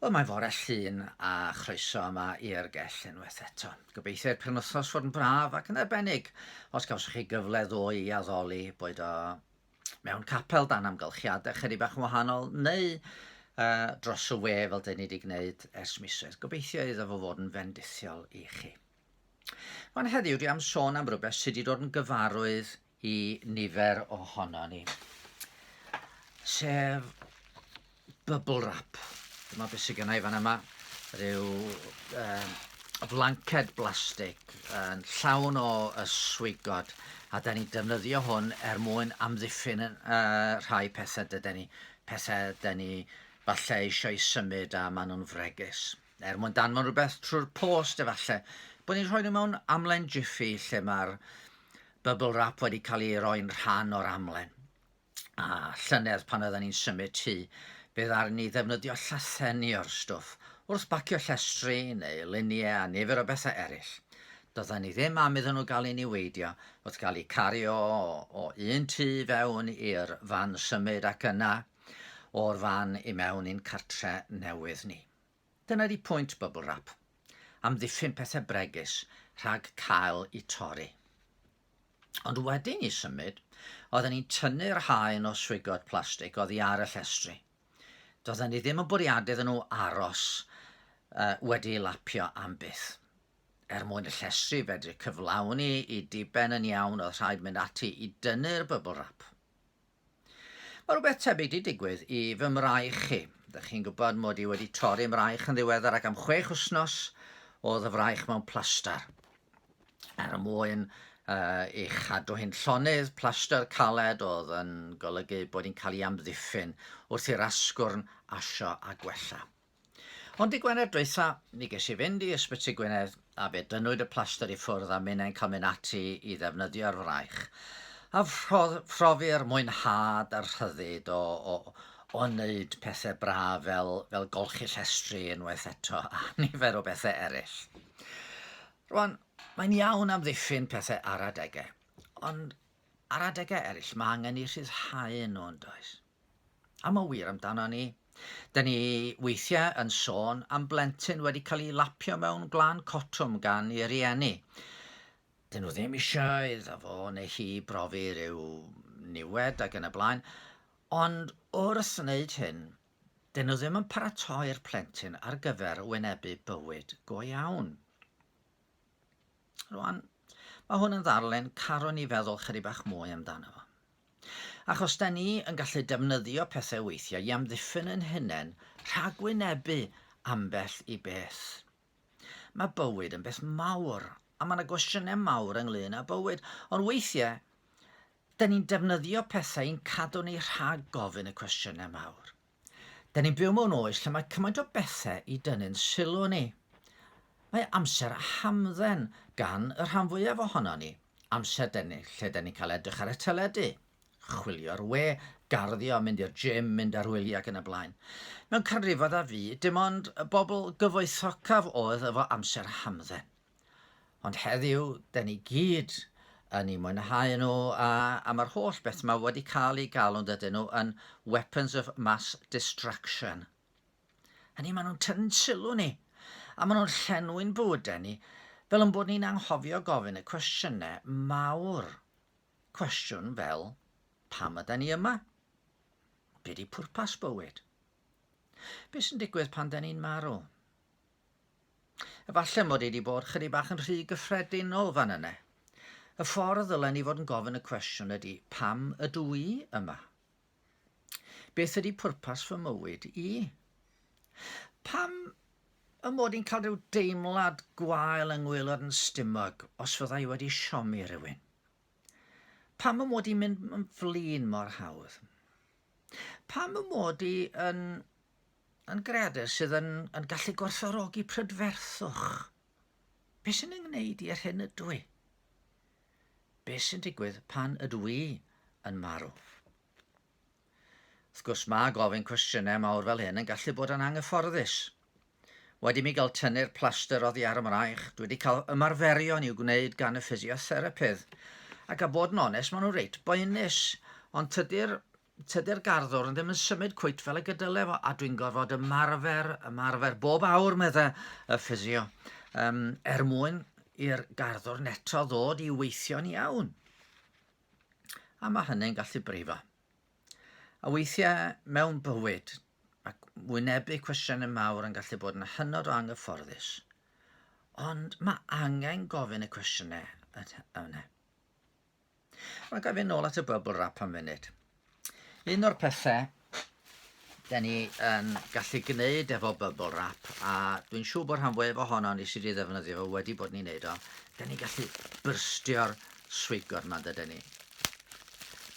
Wel, mae'n fore Llun a chroeso yma i'r gell unwaith eto. Gobeithio i'r penwythnos fod yn braf ac yn arbennig os gawsoch chi gyfle ddoe i addoli, boed o mewn capel dan amgylchiadau chydig bach yn wahanol, neu uh, dros y we fel dyn ni wedi gwneud ers misoedd. Gobeithio iddo fo fod yn fendithiol i chi. Mae'n heddiw dwi am sôn am rywbeth sydd wedi dod yn gyfarwydd i nifer ohono ni, sef bubble wrap. Dyma beth sydd gennau fan yma, rhyw um, flanced blastig yn llawn o yswigod, a da ni'n defnyddio hwn er mwyn amddiffyn uh, rhai pethau dydyn ni, pethau dyn ni falle eisiau symud a maen nhw'n fregus. Er mwyn danfon rhywbeth trwy'r post efallai, bod ni'n rhoi nhw mewn amlen jiffy lle mae'r bubble wrap wedi cael ei roi'n rhan o'r amlen. A llynedd pan oedden ni'n symud tŷ, fe ddaru ni ddefnyddio llathenni o'r stwff wrth bacio llestri neu luniau a nifer o bethau eraill. Doedden ni ddim am iddyn nhw gael eu niweidio wrth gael eu cario o, o un tŷ fewn i'r fan symud ac yna o'r fan i mewn i'n cartre newydd ni. Dyna 'di pwynt bubble wrap, amddiffyn pethau bregus rhag cael eu torri. Ond wedyn i symud, oedden ni'n tynnu'r haen o swigod plastig oddi ar y llestri. Doedden ni ddim yn bwriadu iddyn nhw aros uh, wedi lapio am byth. Er mwyn y llestri fedru cyflawni i diben yn iawn, oedd rhaid mynd ati i dynnu'r bubble wrap. Mae rhywbeth tebyg 'di digwydd i fy mraich i. Dych chi'n gwybod mod i wedi torri mraich yn ddiweddar ac am chwech wythnos oedd y fraich mewn plastar. Er mwyn uh, ei chadw hi'n llonydd, plastr caled oedd yn golygu bod hi'n cael ei amddiffyn wrth i'r asgwrn asio a gwella. Ond dy Gwener dwytha, mi ges i fynd i Ysbyty Gwynedd a fe dynnwyd y plastr i ffwrdd a minnau'n cael mynd ati i ddefnyddio'r fraich. A phrofi'r mwynhad a'r rhyddid o, o, o wneud pethau braf fel, fel golchi llestri unwaith eto a nifer o bethau eraill. Rwan, mae'n iawn amddiffyn pethau ar adegau, ond ar adegau eraill mae angen i rhyddhau nhw yn does? A mae wir amdano ni. Da ni weithiau yn sôn am blentyn wedi cael ei lapio mewn gwlân cotwm gan ei rieni. Dyn nhw ddim eisiau iddo fo neu hi brofi rhyw niwed ac yn y blaen. Ond wrth wneud hyn, dyn nhw ddim yn paratoi'r plentyn ar gyfer wynebu bywyd go iawn. Rwan, mae hwn yn ddarllen carwn i feddwl chydig bach mwy amdano fo. Achos da ni yn gallu defnyddio pethau weithiau i amddiffyn yn hunain rhag wynebu ambell i beth. Mae bywyd yn beth mawr, a mae yna gwestiynau mawr ynglyn â bywyd, ond weithiau, da ni'n defnyddio pethau i'n cadw ni rhag gofyn y cwestiynau mawr. Da ni'n byw mewn oes lle mae cymaint o bethau i dynnu'n sylw ni. Mae amser hamdden gan y rhan fwyaf ohono ni, amser den ni, lle den ni'n cael edrych ar y teledu, chwilio'r we, garddio, mynd i'r gym, mynd ar wyliau ac yn y blaen. Mewn canrifoedd a fu, dim ond y bobl gyfoethocaf oedd efo amser hamdden. Ond heddiw, den ni gyd yn eu mwynhau nhw, a, a mae'r holl beth yma wedi cael ei galw'n dydyn nhw yn weapons of mass distraction. Hynny, maen nhw'n tynnu'n sylw ni, a maen nhw'n llenwi'n bywydau ni, fel yn bod ni'n anghofio gofyn y cwestiynau mawr. Cwestiwn fel, pam yda ni yma? Be di pwrpas bywyd? Be sy'n digwydd pan da ni'n marw? Efallai mod i wedi bod chydig bach yn rhy gyffredinol fan yna. Y ffordd ddylen ni fod yn gofyn y cwestiwn ydy, pam ydw i yma? Beth ydy pwrpas fy mywyd i? Pam y mod i'n cael rhyw deimlad gwael yng ngwaelod yn stumog os fydda i wedi siomi rhywun? Pam y mod i'n mynd yn flin mor hawdd? Pam y mod i yn yn greadur sydd yn, yn gallu gwerthfawrogi prydferthwch. Be sy'n yng ngwneud i yr hyn ydw i? Be sy'n digwydd pan ydw i yn marw? Wrth gwrs, mae gofyn cwestiynau mawr fel hyn yn gallu bod yn anghyfforddus. Wedi mi gael tynnu'r plastr oddi ar y mraich, dwi wedi cael ymarferion i'w gwneud gan y ffisiotherapydd. Ac a bod yn onest, maen nhw reit boenus, ond tydi'r tydi'r garddwr yn ddim yn symud cweit fel y gydyle fo, a dwi'n gorfod ymarfer, ymarfer bob awr, medde y ffisio, um, er mwyn i'r garddwr neto ddod i weithio'n iawn. A mae hynny'n gallu brifo. A weithiau mewn bywyd, ac wynebu cwestiynau mawr yn gallu bod yn hynod o anghyfforddus. Ond mae angen gofyn y cwestiynau yna. Rwy'n gael fynd nôl at y bubble wrap am funud. Un o'r pethau da ni yn gallu gwneud efo bubble wrap, a dwi'n siŵr bod rhan fwyaf ohono ni sydd wedi ddefnyddio fo wedi bod ni'n neud o, da ni'n gallu byrstio'r swigod yma, dydyn ni.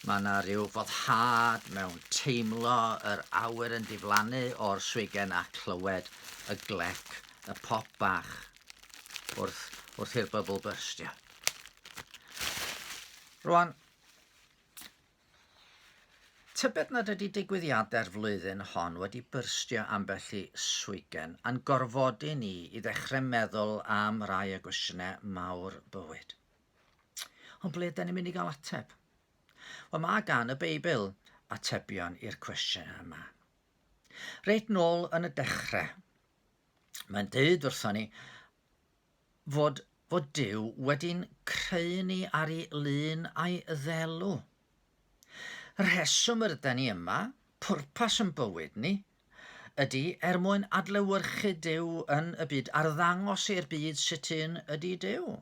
Mae yna rhyw foddhad mewn teimlo yr awyr yn diflannu o'r swigen a clywed y glec, y pop bach wrth, wrth i'r bubble byrstio. Rwan, tybed nad ydy digwyddiadau'r flwyddyn hon wedi byrstio ambell i swigen a'n gorfodi ni i ddechrau meddwl am rai o gwestiynau mawr bywyd. Ond ble ydyn ni'n mynd i gael ateb? Wel, mae gan y Beibl atebion i'r cwestiynau yma. Reit nôl yn y dechrau, mae'n deud wrthon ni fod, fod Duw wedi'n creu ni ar ei lun a'i ddelw. Rheswm yr yden ni yma, pwrpas yn bywyd ni, ydy er mwyn adlewyrchu Duw yn y byd, arddangos i'r byd sut un ydy Duw.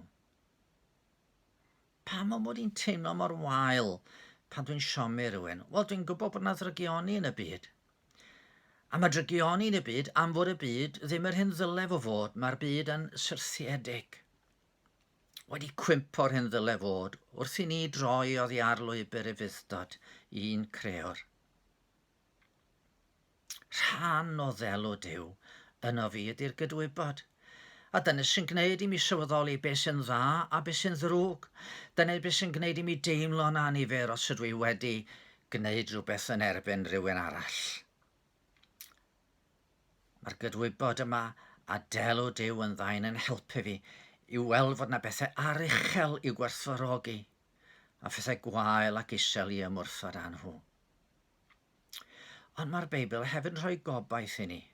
Pam y mod i'n teimlo mor wael pan dwi'n siomi rhywun? Wel, dwi'n gwybod bod yna ddrygioni yn y byd. A mae drygioni yn y byd am fod y byd ddim yr hyn ddyle fo fod. Mae'r byd yn syrthiedig. Wedi cwympo'r hyn ddyle fod wrth i ni droi oddi ar lwybr ufudd-dod i'n creor. Rhan o ddelw Duw yno fi ydy'r gydwybod. A dyna sy'n gwneud i mi sylweddoli beth sy'n dda a beth sy'n ddrwg. Dyna beth sy'n gwneud i mi deimlo'n annifyr os ydw i wedi gwneud rhywbeth yn erbyn rhywun arall. Mae'r gydwybod yma a delw Duw yn ddain yn helpu fi i weld fod yna bethau aruchel i'w gwerthfawrogi a phethau gwael ac isel i ymwrthod â nhw. Ond mae'r Beibl hefyd yn rhoi gobaith i ni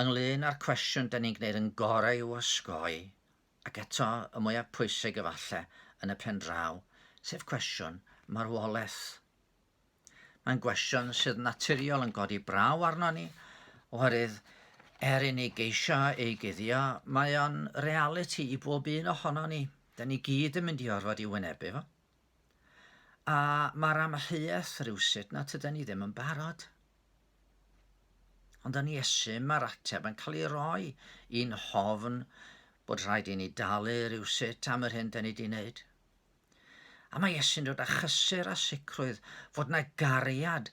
ynglyn â'r cwestiwn da ni'n gwneud yn gorau i'w osgoi, ac eto y mwyaf pwysig efalle yn y pen draw, sef cwestiwn marwolaeth. Mae'n gwestiwn sydd naturiol yn godi braw arno ni, oherwydd er i ni geisio ei guddio, mae o'n realiti i bob un ohono ni. Da ni gyd yn mynd i orfod i wynebu fo. A mae'r amheuaeth rywsut na tydan ni ddim yn barod. Ond yn Iesu mae'r ateb yn cael ei roi i'n hofn bod rhaid i ni dalu rywsut am yr hyn da ni wedi wneud. A mae Iesu'n dod â chysur a sicrwydd fod na gariad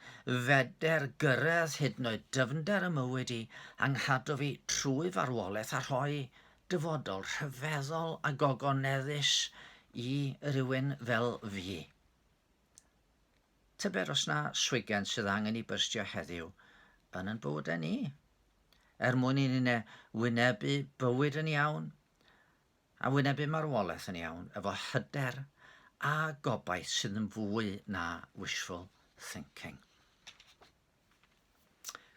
feder gyrraedd hyd yn oed dyfnder y mywyd i a nghadw fi trwy farwolaeth a rhoi dyfodol rhyfeddol a gogoneddus i rywun fel fi. Tybed os na swigen sydd angen i byrstio heddiw yn yn bywydau ni, er mwyn i ni wynebu bywyd yn iawn a wynebu marwolaeth yn iawn efo hyder a gobaith sydd yn fwy na wishful thinking.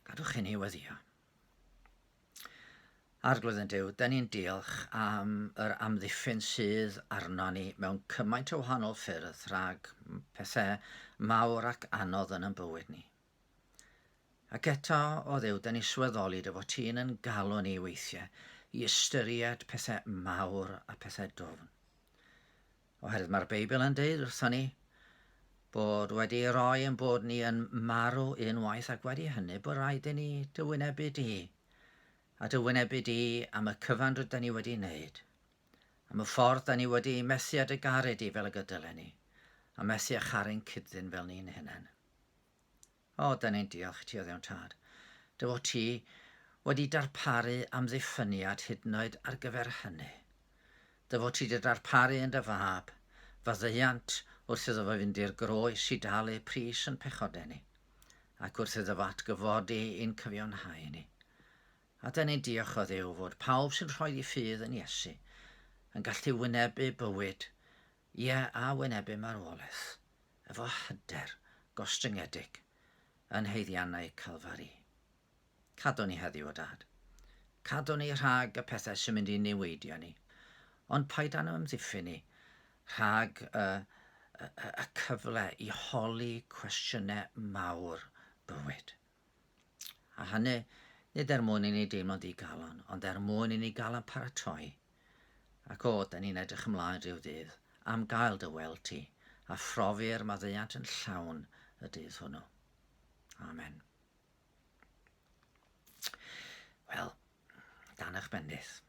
Gadwch i ni weddio. Arglwydd yn Duw, da ni'n diolch am yr amddiffyn sydd arno ni mewn cymaint o wahanol ffyrdd rhag pethau mawr ac anodd yn ein bywyd ni. Ac eto, o Dduw, da ni sylweddoli dy fod ti'n yn galw ni weithiau i ystyried pethau mawr a pethau dwfn. Oherwydd mae'r Beibl yn deud wrthon ni bod wedi ei roi yn bod ni yn marw unwaith ac wedi hynny bod rhaid i ni dy wynebu di a dy wynebu di am y cyfan rydyn ni wedi wneud, am y ffordd da ni wedi methu â dy garu di fel y gydylen ni, a methu â charu'n cyd-ddyn fel ni'n hunain. O, da ni'n diolch i ti o Dduw'n Tad, dy fod ti wedi darparu amddiffyniad hyd yn oed ar gyfer hynny. Dy fod ti wedi darparu yn dy fab, faddeuant wrth iddo fo fynd i'r groes i dalu pris yn pechodau ni, ac wrth iddo fo atgyfodi i'n cyfiawnhau ni. A da ni'n diolch o Dduw fod pawb sy'n rhoi ei ffydd yn Iesu yn gallu wynebu bywyd, ie, a wynebu marwolaeth, efo hyder gostyngedig. yn haeddiannau Calfari. Cadw ni heddiw, o Dad. Cadw ni rhag y pethau sy'n mynd i niweidio ni. Ond paid â'n ymddiffyn ni rhag y, y, y cyfle i holi cwestiynau mawr bywyd. A hynny, nid er mwyn i ni deimlo'n ddigalon, ond er mwyn i ni gael ein paratoi. Ac o, da ni'n edrych ymlaen rhyw ddydd am gael dy weld ti, a phrofi'r maddeuant yn llawn y dydd hwnnw. Amen. Wel, dan eich bendith.